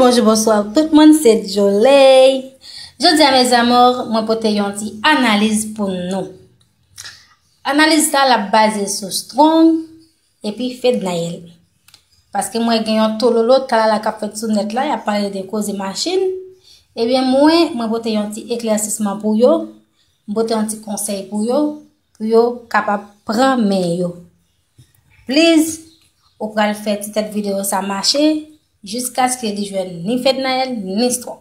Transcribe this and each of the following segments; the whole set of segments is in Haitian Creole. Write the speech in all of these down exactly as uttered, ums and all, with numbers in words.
Bonjou, bonswa tout moun, se Joley. Jodi a, mes amours, mwen pote yon ti analiz pou nou. Analiz sa l ap baze sou Strong epi Fednaelle. Paske mwen gen yon tololo talala k ap fèt sou nèt la, y ap pale de koze machin. Ebyen, mwen, mwen pote yon ti eklèsisman pou yo, mwen pote yon ti konsèy pou yo, pou yo kapab pran men yo. Please, ou pral fè ti tèt videyo sa mache jiskaske li jwenn ni Fednaelle, ni Strong.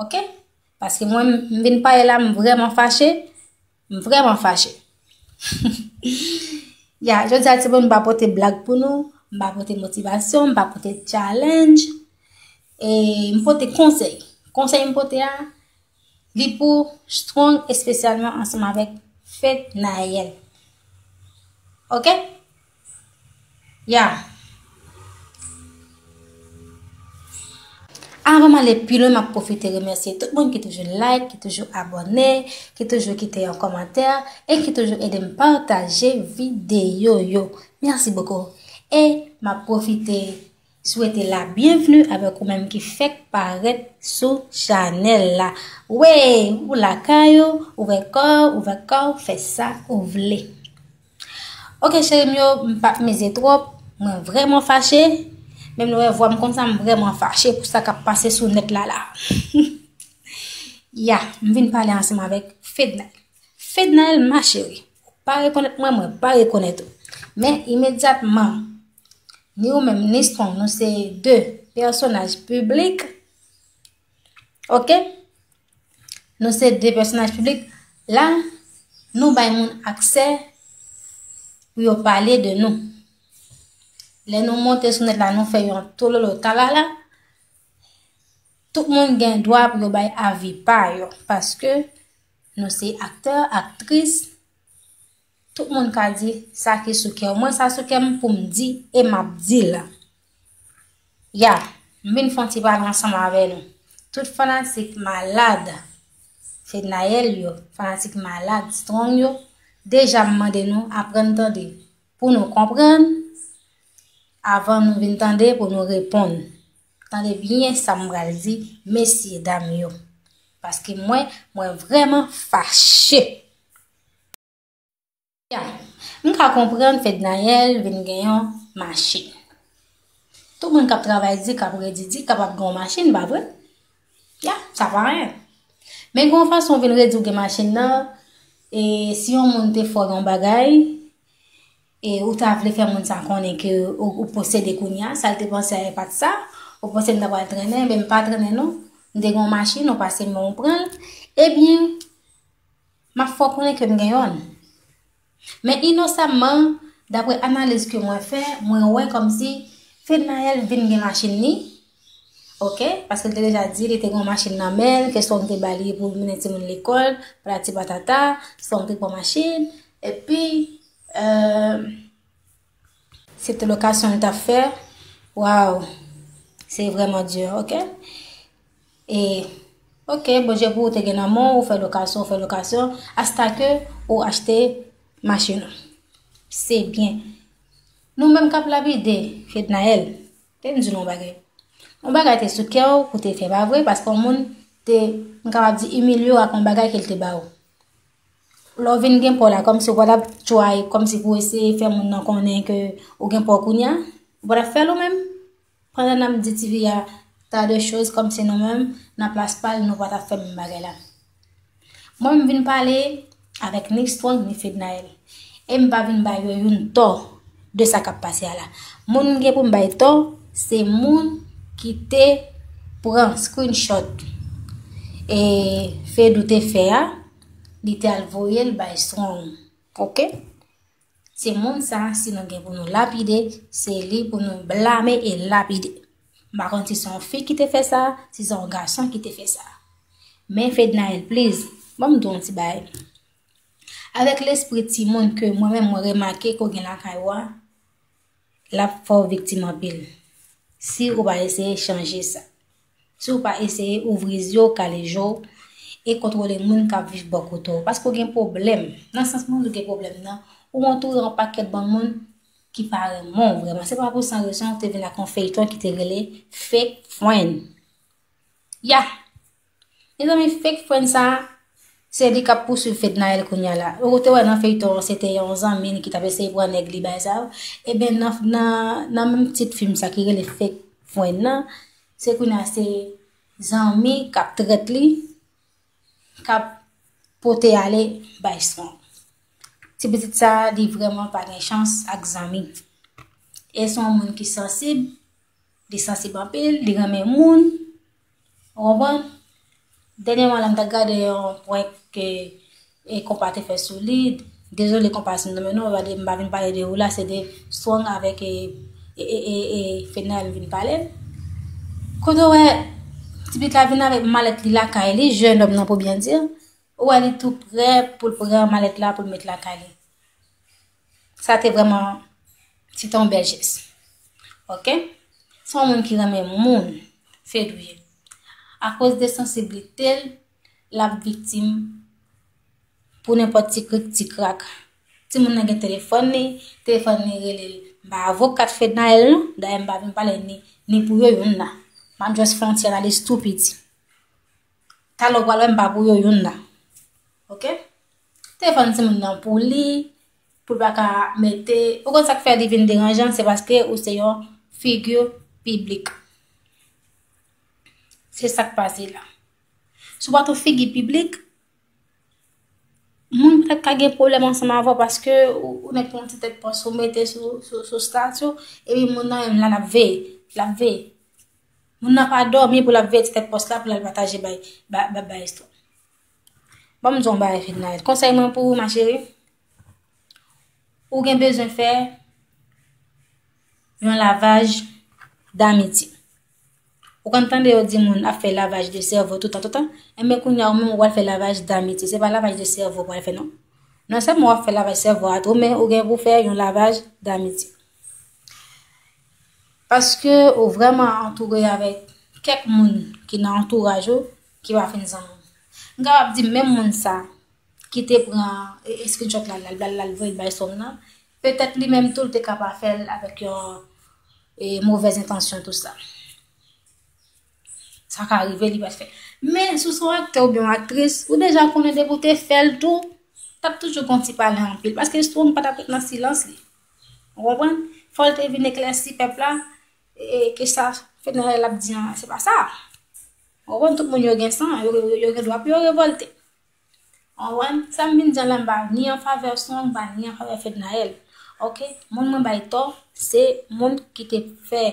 Oke? Paske mwen, m vin pale la, m vrèman fache. M vrèman fache. Ya, jodi a, timoun, m pa pote blag pou nou, m pa pote motivasyon, m pa pote challenge. E m pote konsèy. Konsèy m pote a, li pou Strong espesyalman ansanm avèk Fednaelle. Oke? Ya. Avan m ale pi lwen, m ap pwofite remèsye tout moun ki toujou like, ki toujou abòne, ki toujou kite yon kòmantè e ki toujou ede m pataje videyo yo. Mèsi bokou. E m ap pwofite swete la byenvni avèk ou menm ki fèk parèt sou chanèl la. Wey, ou lakay ou, ouvè kò w, ouvè kò w, fè sa ou vle. Oke, cheri m yo, m p ap mize twòp. Mwen vrèman fache. Menm lè w wè vwa m konsa, m vrèman fache pou sa k ap pase sou nèt la la. Ya, m vin pale ansanm avèk Fednaelle. Fednaelle, ma chérie, ou pa rekonèt mwen, mwen pa rekonèt ou. Men imedyatman, ni ou menm, ni Strong, nou se de pèsonaj piblik. Oke? Nou se de pèsonaj piblik. La, nou bay moun aksè pou yo pale de nou. Lè nou monte sou nèt la, nou fè yon tololo talala. Tout moun gen dwa pou yo bay avi pa yo, paske nou se aktè, aktris. Tout moun ka di sa ki sou kè w. Mwen, sa sou kè m pou m di, e m ap di l. Ya, m vin fè yon ti pale ansanm avè nou. Tout fanatik malad Fednaelle yo, fanatik malad Strong yo, deja m mande nou aprann tande pou nou konprann, avan nou vin tande pou nou reponn. Tande byen sa m pral di, mesye dam yo. Paske mwen, mwen vrèman fache. Ya, m ka konprann Fednaelle vin gen yon machin. Tout moun k ap travay di, k ap redi di, kapab gen yon machin, pa vre? Ya, sa pa anyen. Men gen yon fason w vin redi w gen machin nan, e si yon moun te fè w yon bagay, e ou ta vle fè moun sa konnen ke ou, ou posede kounye a, sa l te panse a e pa t sa, ou panse m ta pral trennen, men m pa trennen non. M te gen yon machin, ou pase men w pran l, ebyen, m ap fè w konnen ke m gen yonn. Men inosamman, daprè analiz ke mwen fè, mwen wè kòmsi Fednaelle vin gen machin li, oke, paske l te deja di li te gen yon machin nan men l, ke Strong te ba li pou l mennen timoun lekòl, patati patata, Strong te pran machin, epi, euh, se te lokasyon l t ap fè, waw, se vrèman di, oke? E, oke, Bondye pou ou te gen nan men w, ou fè lokasyon, ou fè lokasyon, asta ke ou achte machin ou. Se byen. Nou menm k ap lapide Fednaelle, te m di nou yon bagay. Yon bagay te sou kè w pou te fè, pa vre? Paske yon moun te, m kapab di, imilye w ak yon bagay ke l te ba ou. Lè w vin gen pa w la, kòmsi w pa t ap try, kòmsi pou eseye fè moun nan konnen ke ou gen pa w kounye a, ou pa t ap fè l ou menm? Pandan n ap di tifi a ta de choz, kòmsi nou menm, nan plas pa l, nou pa t ap fè menm bagay la. Mwen, m vin pale avèk ni Strong ni Fednaelle. E m pa vin ba yo youn tò de sa k ap pase a la. Moun m gen pou m bay tò, se moun ki te pran screenshot e Fedou te fè a, li te al voye l bay Strong. Oke? Se moun sa, si nou gen pou nou lapide, se li pou nou blame e lapide. M pa konn si se yon fi ki te fè sa, si se yon gason ki te fè sa. Men Fednaelle, please, ban m di w yon ti bagay. Avèk lespri timoun ke mwen menm mwen remake ke w gen lakay ou a, l ap fè w viktim anpil. Si ou pa eseye chanje sa. Si w pa eseye ouvri zye w, kale je w e kontwole moun k ap viv bò kote w. Paske w gen pwoblèm. Nan sans moun ou gen pwoblèm nan, ou antoure yon pakèt bann moun ki pa renmen w vrèman. Se pa pou san rezon ou te vin ak yon feyton ki te rele Fake Friend. Ya! Mezanmi, Fake Friend sa, se li k ap pouswiv Fednaelle kounye a la. Ou te wè nan feyton an, se te yon zanmi ki t ap eseye pran nèg li, bagay sa yo. Ebyen, nan, nan, nan menm tit fim sa ki rele Fake Friend nan, se kounye a se zanmi k ap trèt li, k ap pote ale bay Strong. Ti pitit sa, li vrèman pa gen chans ak zanmi. E se yon moun ki sansib, li sansib anpil, li renmen moun. Ou konprann? Dènyèman la, m t ap gade yon prank ke e, konpa te fè sou li. Dezole, konpa, si m nonmen non, m pa vin pale de ou la, se de Strong avèk e, e, e, e, e Fednaelle m vin pale. Kote w wè, ti pitit la vin avèk malèt li lakay li, jennonm nan pou byen di, ou wè li tou prè pou l pran malèt la pou l met lakay li. Sa te vrèman, se te yon bèl jès. Oke? Se yon moun ki renmen moun, Fedou ye. Akoz de sansiblite l, l ap viktim pou nenpòt ti krik ti krak. Timoun nan gen telefòn li, telefòn li rele l. M pa avoka Fednaelle non, dayè m pa vin pale ni, ni pou yo youn nan. M ap just fè yon ti analiz tou piti. Talè w pral wè m pa pou yo youn nan. Oke? Telefòn timoun nan pou li, pou l pa ka mete, ou konn sa k fè li vin deranjan, se paske ou se yon figi piblik. Se sa k pase la. Si w pa t yon figi piblik, moun pa t ap ka gen pwoblèm ansanm avè w paske ou, ou nèk pran yon ti tèt pòs ou mete sou, sou, sou stati w, epi moun nan menm la l ap veye, l ap veye. Moun nan pa dòmi pou l ap veye ti tèt pòs la pou l al pataje bay, bay, bay, bay istwa. Ban m di w yon bagay, Fednaelle. Konsèy mwen pou ou, ma chérie, ou gen bezwen fè yon lavaj damitye. Ou konn tande yo di moun ap fè lavaj de sèvo toutan, toutan. Enben, kounye a, ou menm, ou pral fè lavaj damitye. Se pa lavaj de sèvo ou pral fè, non. Non sèlman w ap fè lavaj sèvo a tou, men ou gen pou fè yon lavaj damitye. Paske ou vrèman antoure avèk kèk moun ki nan antouraj ou ki pa fin zanmi w. M kapab di menm moun sa ki te pran e, e screenshot la, l al, l al, l al voye l bay Strong nan, petèt li menm tou l te ka pa fè l avèk yon e, movèz entansyon tou sa. Sa ka rive, li pa t fè. Men, si w se yon aktè oubyen yon aktris, ou deja konnen depi w te fè l tou, t ap toujou gon ti pale anpil. Paske Strong pa t ap ret nan silans li. Ou konprann? Fò l te vin eklèsi pèp la, e, ke sa Fednaelle ap di an, se pa sa. Ou konprann? Tout moun yo gen san, yo, yo, yo gen dwa pou yo revòlte. Ou konprann? Sa m vin di an la, m pa ni an favè Strong, m pa ni an favè Fednaelle. Oke? Moun mwen bay tò, se moun ki te fè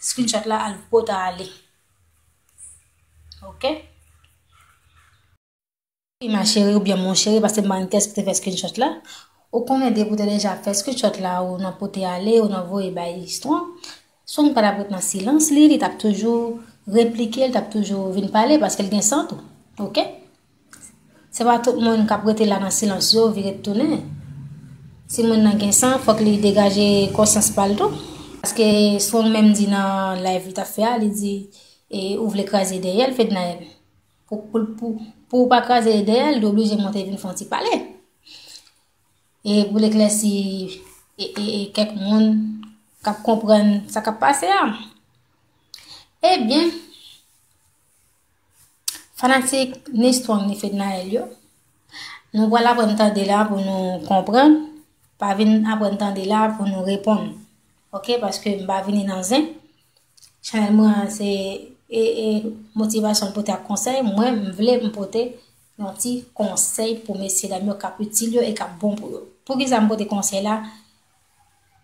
screenshot la al pote ale. Oke? Wi, ma chérie, oubyen mon chéri, paske m pa konn kiyès ki te fè screenshot la. Ou konnen depi w te deja fè screenshot la, ou nan pote ale, ou nan voye bay Strong. Strong pa t ap ret nan silans li, li t ap toujou replike, li t ap toujou vin pale, paske l gen san tou. Oke? Se pa tout moun k ap rete la nan silans yo, vire tounen. Si moun nan gen san, fòk li degaje konsyans pa l tou. Paske Strong menm di nan live li t ap fè a, li di, e, ou vle kraze dèyè l, Fednaelle. Pou, pou, pou, pou w pa kraze dèyè l, li oblije monte vin fè yon ti pale. E pou l eklèsi e, e, e kèk moun k ap konprann sa k ap pase a. Ebyen, fanatik ni Strong ni Fednaelle yo, nou pral aprann tande la pou nou konprann, pa vin aprann tande la pou nou reponn. Oke, paske m pa vini nan zen. Chanèl mwen an se e, e motivasyon l pote ak konsèy. Mwen, m vle m pote yon ti konsèy pou mesye dam yo k ap itil yo e k ap bon pou yo. Poukisa m pote konsèy la?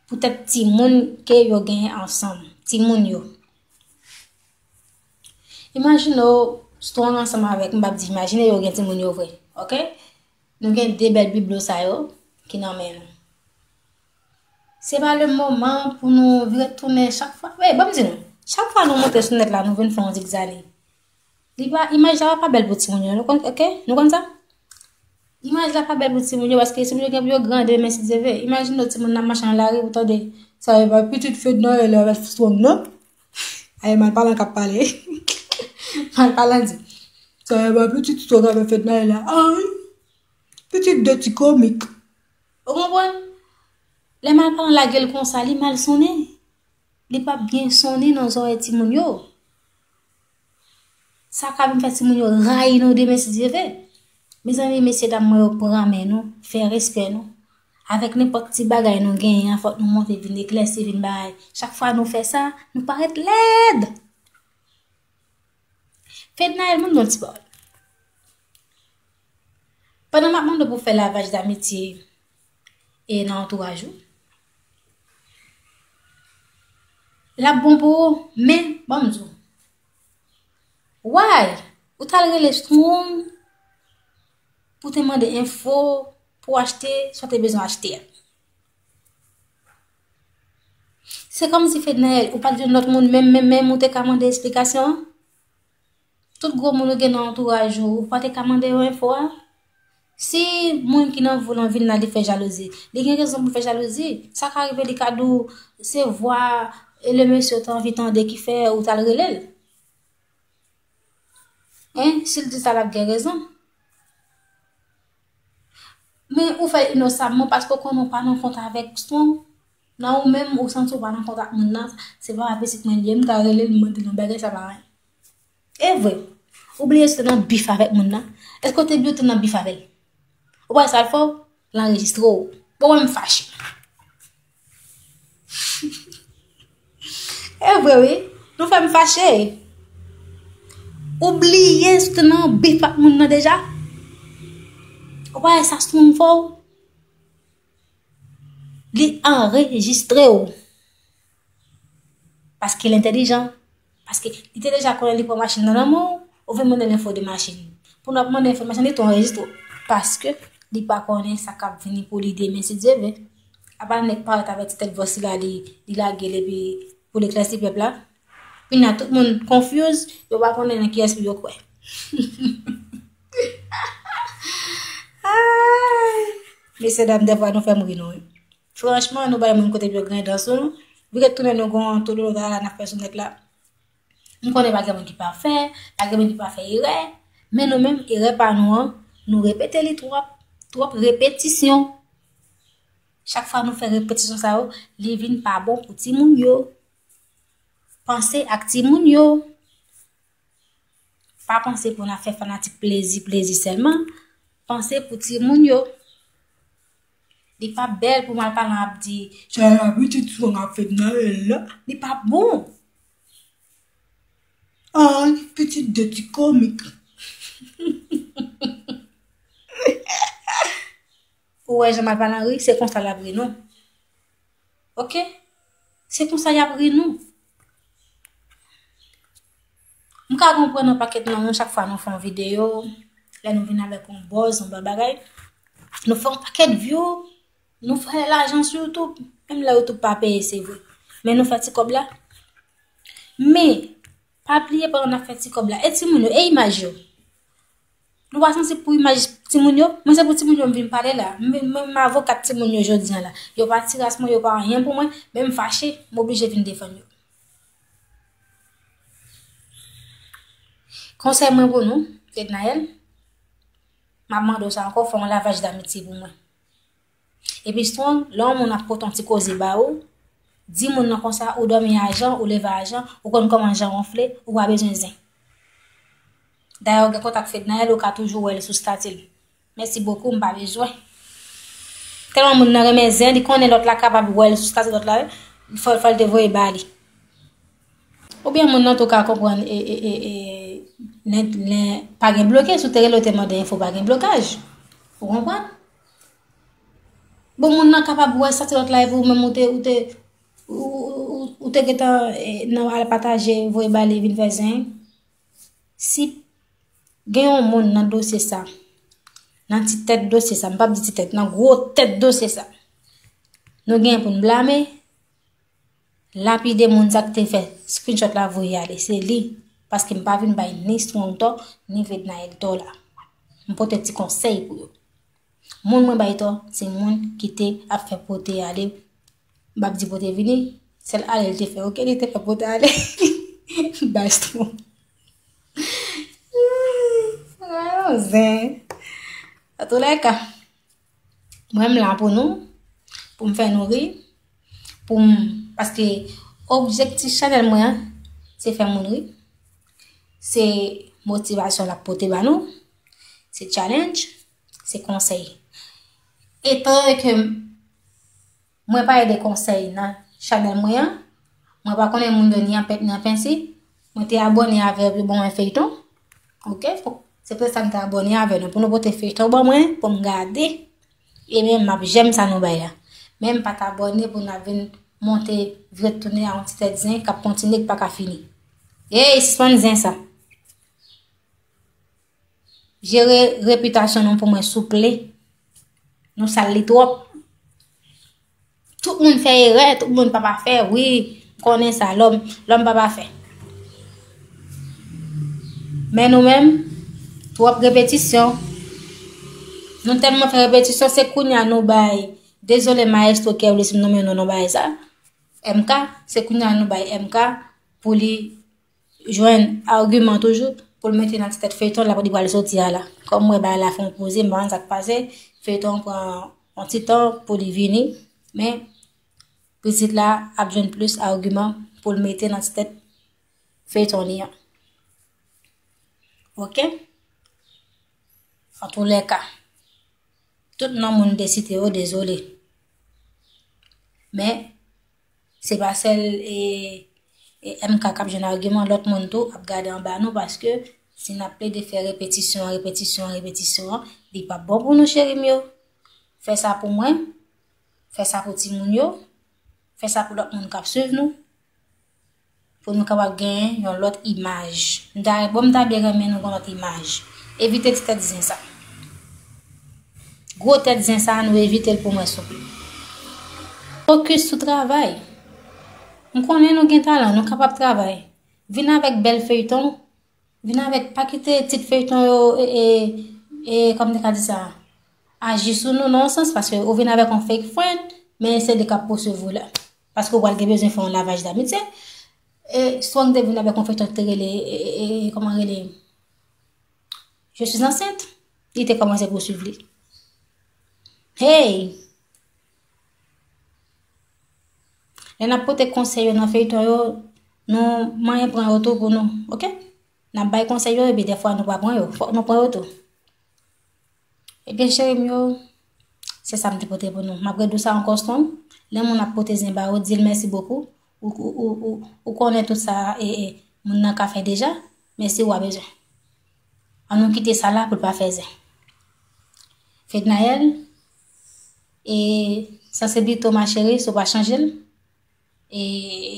Poutèt timoun ke yo genyen ansanm. Timoun yo. Imajine w Strong ansanm avèk, m p ap di imajine, yo gen timoun yo vre. Oke? Nou gen de bèl biblo sa yo ki nan men nou. Se pa le moman pou nou vire tounen chak fwa. Ey, ban m di nou, chak fwa nou monte sou nèt la, nou vin fè yon zigzani. Li pa, imaj la pa bèl pou timoun yo. Nou konn, oke? Nou konn sa? Imaj la pa bèl pou timoun yo, paske timoun yo gen pou yo gran demen, si Dye vle. Imajine w timoun nan mache nan lari, ou tande, sa e pa pitit Fednaelle avèk Strong, non? Ay, malpalan k ap pale. Malpalan di, sa e pa pitit Strong avèk Fednaelle la. Ay, pitit de ti komik. Ou konprann? Lè malpalan lage l konsa, li mal sonnen. Li p ap byen sonnen nan zòrèy timoun yo. Sa ka vin fè timoun yo rayi nou demen si Dye vle. Mezanmi, mesye dam mwen yo, pran men nou, fè respè nou. Avèk nenpòt ti bagay nou genyen an, fòk nou monte vin eklèsi, vin bay. Chak fwa nou fè sa, nou parèt lèd. Fednaelle, ban m di w yon ti pawòl. Pandan m ap mande w pou w fè lavaj damitye e nan antouraj ou, l ap bon pou ou, men, ban m di w, why? Ou t al rele Strong pou te mande enfo pou w achte sa w te bezwen achte a. Se kòmsi Fednaelle, ou pa t jwenn lòt moun menm, menm, menm ou te ka mande esplikasyon an? Tout gwo moun ou gen nan antouraj ou, ou pa te ka mande yo enfo a? Si moun ki nan vi w nan vil la, li fè jalouzi, li gen rezon pou fè jalouzi. Sa ka rive li ka di w se vwa e le mesye ou te anvi tande ki fè ou t al rele l. Hein? Si l di sa, l ap gen rezon. Men ou fè l inosamman paske w konnen w pa nan kont avèk Strong. Nan ou menm, ou santi w pa nan kont ak moun nan, se pa pitit mwen li ye, m ka rele l, m mande l yon bagay, sa pa anyen. E vre, ou bliye si w te nan bif avèk moun nan. Èske w te bliye w te nan bif avè l? Ou pa wè sa l fè w? L anrejistre w. Bon, mwen m fache. E vre wi, nou fè m fache. Ou bliye si w te nan bif ak moun nan deja? Ou pa wè sa Strong fè w? Li anrejistre w. Paske l entèlijan. Paske li te deja konnen li pran machin nan nan men w, ou vin mande l enfo de machin. Pou n ap mande enfo de machin, li tou anrejistre w. Paske li pa konnen sa k ap vini pou li demen, si Dye vle. Apa nèg parèt avèk ti tèt vòs li la, li, li lage l epi pou l eklèsi pèp la. Kounye a, tout moun confuse, yo pa konnen nan kiyès pou yo kwè. Ay! Mesye dam, dèfwa nou fè m ri non, wi. Franchman, nou bay moun kote pou yo griyen dan sou nou. Vire tounen nou gon tout lòt la, n ap fè sou nèt la. M konnen pa gen moun ki pafè, pa gen moun ki pa fè erè, men nou menm, erè pa nou an, nou repete li twòp, twòp repetisyon. Chak fwa nou fè repetisyon sa yo, li vin pa bon pou timoun yo. Panse ak timoun yo. Pa panse pou n ap fè fanatik plezi, plezi sèlman. Panse pou timoun yo. Li pa bèl pou malpalan ap di, "Sa a pitit Strong ak Fednaelle la." Li pa bon. Ay, pitit de ti komik. Ou wè jan malpalan ri, se konsa l ap ri nou. Oke? Se konsa y ap ri nou. M ka konprann yon pakèt nan nou chak fwa nou fè yon videyo, lè nou vin avèk yon buzz, yon bèl bagay, nou fè yon pakèt view, nou fè lajan sou YouTube, menm lè YouTube pa peye, se vre. Men nou fè ti kòb la. Men, pa bliye pandan n ap fè ti kòb la, e timoun yo, e imaj yo. Nou pa sansib pou imaj timoun yo? Mwen se pou timoun yo m vin pale la. M, m, m avokat timoun yo jodi a la. Yo pa ti ras mwen, yo pa anyen pou mwen, men m fache, m oblije vin defann yo. Konsèy mwen pou nou, Fednaelle, m ap mande w sa ankò, fè yon lavaj damitye pou mwen. Epi Strong, lè yon moun ap pote yon ti koze ba ou, di moun nan konsa, ou dòmi a Jan, ou leve a Jan, ou konn kòman Jan wonfle, ou pa bezwen zen. Dayè, ou gen kontak Fednaelle, ou ka toujou wè l sou stati l. Mèsi bokou, m pa bezwen. Tèlman moun nan renmen zen, li konnen lòt la kapab wè l sou stati lòt la, fò, fò l te voye ba li. Oubyen moun nan tou ka konprann, e, e, e, e, lè, lè, pa gen blokaj, si w te rele, w te mande enfo, pa gen blokaj. Ou konprann? Bon, moun nan kapab wè stati lòt la, epi ou menm ou te, ou te, ou, ou, ou, ou te gentan, e, nan al pataje, voye ba li, vin fè zen. Si gen yon moun nan dosye sa, nan ti tèt dosye sa, m p ap di ti tèt, nan gwo tèt dosye sa, nou gen pou n blame, lapide moun sa k te fè screenshot la voye ale, se li. Paske m pa vin bay ni Strong tò, ni Fednaelle tò la. M pote ti konsèy pou yo. Moun mwen bay tò, se moun ki te ap fè pote ale. M p ap di pote vini, sèl ale l te fè, oke, li te fè pote ale. Bay Strong. Zen. Antoulèka, mwen m la pou nou. pou m fè nou ri, pou m, paske objektif chanèl mwen an, se fè moun ri, se motivasyon l ap pote ba nou, se challenge, se konsèy. Etan ke mwen pa ede konsèy nan chanèl mwen an, mwen pa konnen moun yo ni an pèt ni an pensi, mwen te abòne avè yo pou yo ban mwen feyton. Ok? Se pou sa m te abòne avè nou, pou nou pote feyton ban mwen, pou m gade. E men m ap jèm sa nou bay la. Men m pa t abòne pou n ap vin monte vre tounen a yon ti tèt zen k ap kontinye, k pa ka fini. Ey, sispann zen sa. Jere repitasyon nou pou mwen, souple. Nou sal li twòp. Tout moun fè erè, tout moun pa pafè, wi, m konnen sa, lòm, lòm pa pafè. Men nou menm, twòp repetisyon. Nou tèlman fè repetisyon, se kounye a nou bay, dezole mayestwo Kerly si m nonmen non nan bagay sa, M K, se kounye a nou bay M K pou li jwenn agiman toujou pou l mete nan ti tèt feyton l ap, li pral soti a la. Kòm m wè bagay la fè yon poze, m pa konn sa k pase, feyton an pran yon ti tan pou li vini, men pitit la ap jwenn plis agiman pou l mete nan ti tèt feyton li an. Ok? Antoulèka, tout non moun te site yo, dezole. Men, se pa sèl, e, e M K k ap jwenn agiman, lòt moun tou ap gade anba nou, paske si n ap plede fè repetisyon, repetisyon, repetisyon, li p ap bon pou nou, cheri m yo. Fè sa pou mwen, fè sa pou timoun yo, fè sa pou lòt moun k ap swiv nou, pou nou kapab genyen yon lòt imaj. M ta, bon, m ta byen renmen nou gen yon lòt imaj. Evite ti tèt zen sa. Gwo tèt zen sa, nou evite l pou mwen, souple. Fokis sou travay. M konnen nou gen talan, nou kapab travay. Vin avèk bèl feyton, vin avèk, pa kite tit feyton yo, e, e, e, kòm te ka di sa, aji sou nou nan yon sans, paske ou vin avèk yon fake friend, men se li k ap pouswiv ou la. Paske ou pral gen bezwen fè yon lavaj damitye. E, Strong te vin avèk yon feyton ki te rele, e, e, e, kòman rele? Je suis enceinte. Li te kòmanse pouswiv li. Hey! Lè n ap pote konsèy yo nan feyton yo, nou manyen pran yo tou pou nou, ok? N ap bay konsèy yo, epi dèfwa nou pa pran yo. Fòk nou pran yo tou. Ebyen, cheri m yo, se sa m te pote pou nou. M ap redi w sa ankò, Strong. Lè moun ap pote zen ba ou, di l mèsi bokou. Ou, ou, ou, ou, ou konnen tout sa, e, e, moun nan ka fè deja, men se ou a bezwen. An nou kite sa la pou l pa fè zen. Fednaelle, e, sanse bito, ma chérie, si w pa chanje l, e,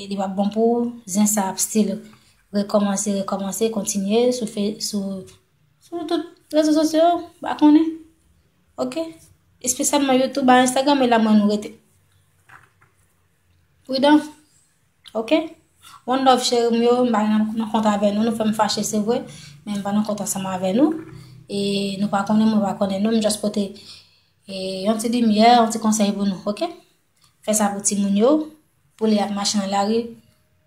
li p ap bon pou ou, zen sa ap still rekòmanse, rekòmanse, kontinye sou fe-, sou, sou tout rezo sosyo yo, pa konnen. Ok? Espesyalman YouTube ak Instagram, e la mwen nou rete. Pridan. Ok? One love, cheri m yo, m pa nan, nan kont avè nou, nou fè m fache, se vre, men m pa nan kont ansanm avè nou. E nou pa konnen, mwen pa konnen nou, m just pote, e, yon ti limyè, yon ti konsèy pou nou, ok? Fè sa pou timoun yo, pou lè y ap mache nan lari,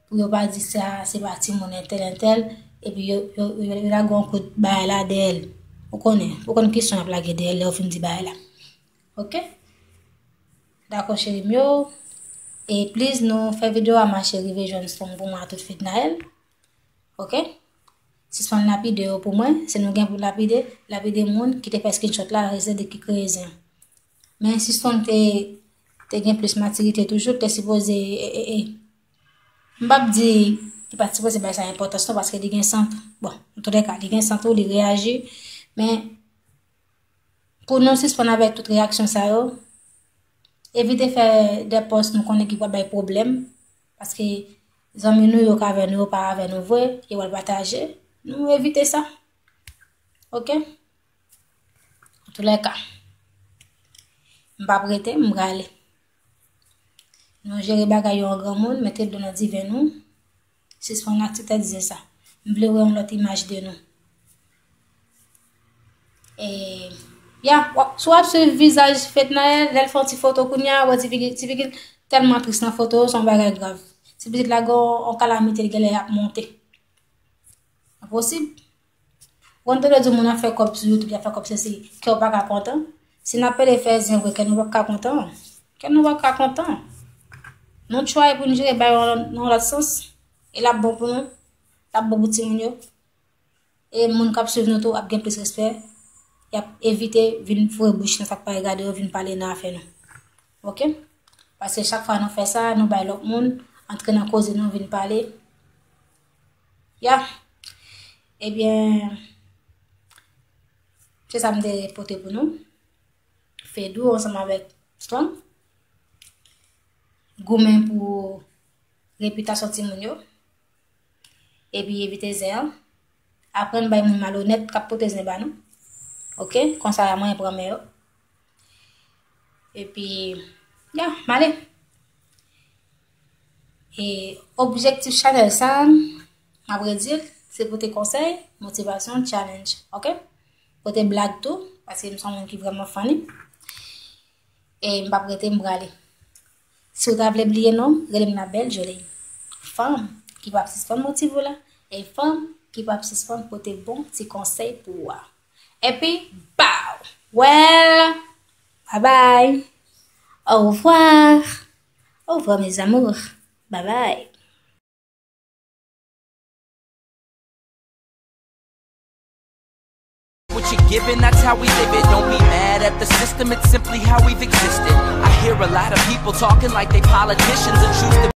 pou yo pa di sa, se pa timoun entèl, entèl, epi yo, yo, yo, yo lage yon kout bagay la dèyè l. Ou konnen, ou konn ki son y ap lage dèyè l lè yo fin di bagay la. Ok? Dakò, cheri m yo. E please, nou fè videyo a mache rive jwenn Strong pou mwen a tout Fednaelle. Ok? Sispann lapide yo pou mwen. Si nou gen pou lapide, lapide moun ki te fè screenshot la, se li ki kreye zen. Men si Strong te, te gen plis matirite toujou, te sipoze, e, e, e. M p ap di li pa t sipoze bay sa enpòtans non, paske li gen sant. Bon, antoulèka, li gen sant tou, li reyaji. Men pou nou sispann avèk tout reyaksyon sa yo, evite fè de pòs nou konnen ki pral bay pwoblèm, paske zanmi nou yo k avè nou yo pa avè nou vre, yo pral pataje. Nou evite sa. Ok? Antoulèka, m p ap rete, m prale. Nou jere bagay yo an granmoun, mete dlo nan diven nou. Sispann ak ti tèt zen sa. M vle wè yon lòt imaj de nou. E, ya, w ap, si w ap swiv vizaj Fednaelle, lè l fè yon ti foto kounye a, w wè ti figi, ti figi l tèlman tris nan foto, se yon bagay grav. Ti pitit la gen yon kalamite l genlè ap monte. Enposib. Ou konn tande di moun ap fè kòb sou YouTube, y ap fè kòb sesi, kè w pa ka kontan. Si n ap pede fè zen vre, kè nou p ap ka kontan. Kè nou pa ka kontan. Nou try pou n jere bagay yo nan yon lòt sans. E l ap bon pou nou. L ap bon pou timoun yo. E moun k ap swiv nou tou ap gen plis respè. Y ap evite vin foure bouch nan sa k pa regade yo, vin pale nan afè nou. Oke? Paske chak fwa nou fè sa, nou bay lòt moun antre nan koze nou, vin pale. Ya. Ebyen, se sa m te pote pou nou. Fedou ansanm avèk Strong. Goumen pou repitasyon timoun yo. Epi evite zen an. Aprann bay moun malonèt k ap pote zen ba nou. Oke? Konsa, mwen pran men yo. Epi, ya, m ale. E objektif chanèl sa, m ap redi l, se pote konsèy, motivasyon, challenge, oke? Pote blag tou, paske m se yon moun ki vrèman funny. E m p ap rete, m prale. Si w ta vle bliye non m, rele m La Belle Jolie. Fanm ki p ap sispann motive w la, e fanm ki p ap sispann pote bon ti konsèy pou ou a. Epi, bow! Well, bye bye! Au revoir! Au revoir, mes amours! Bye bye! What you're giving, that's how we live it. Don't be mad at the system, it's simply how we've existed. I hear a lot of people talking like they politicians and choose to